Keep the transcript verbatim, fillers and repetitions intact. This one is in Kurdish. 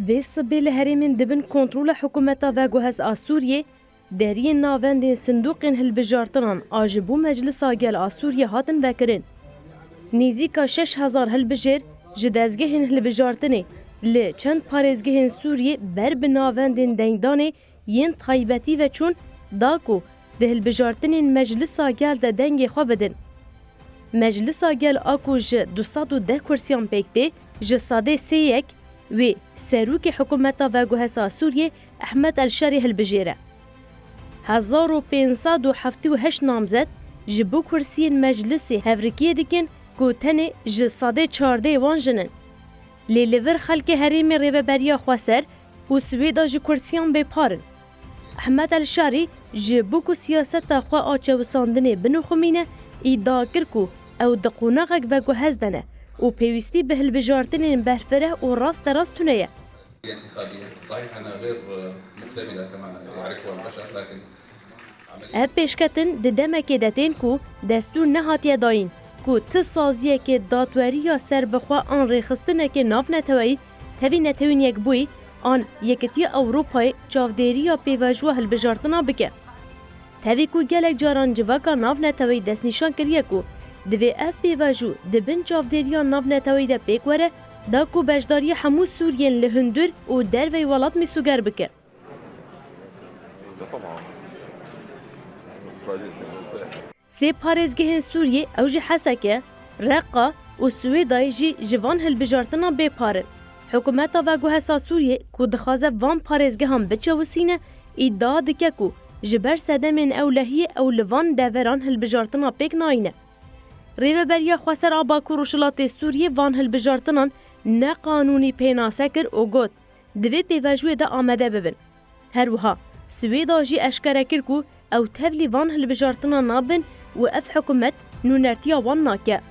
Vê sibê li herêmên di bin kontrola hikûmeta veguhez a Sûriyê deriyên navendên sindûqên hilbijartinan a ji bo Meclisa Gel a Sûriyê hatin vekirin. Nêzîka şeş hezar hilbijêr ji dezgehên hilbijartinê li çend parêzgehên Sûriyê ber bi navendên dengdanê yên taybetî ve çûn, da ku di hilbijartinên Meclisa Gel de dengê xwe bidin. Meclisa Gel a ku ji du sed û deh kursiyan pêk tê, ji sedê sê yek wê serokê hikûmeta veguhesa Sûriyê Ehmed El Şerî hilbijêre. Hezar û pênc sed û heftê û heşt namzet ji bo kursiyên meclisê hevrikiyê dikin ku tenê ji sedê çardeh wan jin in. Lê li vir xelkê herêmê Rêveberiya Xweser û Swêda ji kursiyan bêpar in. Ehmed El Şarî ji bo ku siyaseta xwe a çewisandinê binixumîne, îdia kir ku ew di qonaxek veguhez de ne û pêwîstî bi hilbijartinên berfireh û rasterast tune ye. الانتخابية. صحيح أنها غير مكتملة كما يعرفها البشر، لكن Ev pêşketin di demekê de tên ku destûr nehatiye dayîn ku ti saziyekê dadweriya serbixwe an rêxistinekê navneteweyî tevî Netewên Yekbûyî an Yekitiya Ewropayê çavdêriya pêvajoya hilbijartina bike. Tevî ku gelek caran civaka navneteweyî destnîşan kiriye ku divê ev pêvajo di bin çavdêriya navneteweyî de pêk were, da ku beşdariya hemû Sûriyên li hundir û derveyî welat mîsoger bike. Sê parêzgehên Sûriyê, ew jî Heseke, Reqa û Swêdayê jî ji van hilbijartinan bêpar in. Hikûmeta veguhesa Sûriyê ku dixwaze van parêzgehan biçewisîne, îdia dike ku ji ber sedemên ewlehiyê ew li van deveran hilbijartina pêk nayîne. Rêveberiya Xweser a Bakur Rojhilatê Sûriyê van hilbijartinan ne qanûnî pênase kir û got, di vê pêvajoyê de amade bibin. Her wiha Swêda jî eşkere kir ku ew tevlî van hilbijartinan nabin û ev hikûmet nûnertiya wan nake.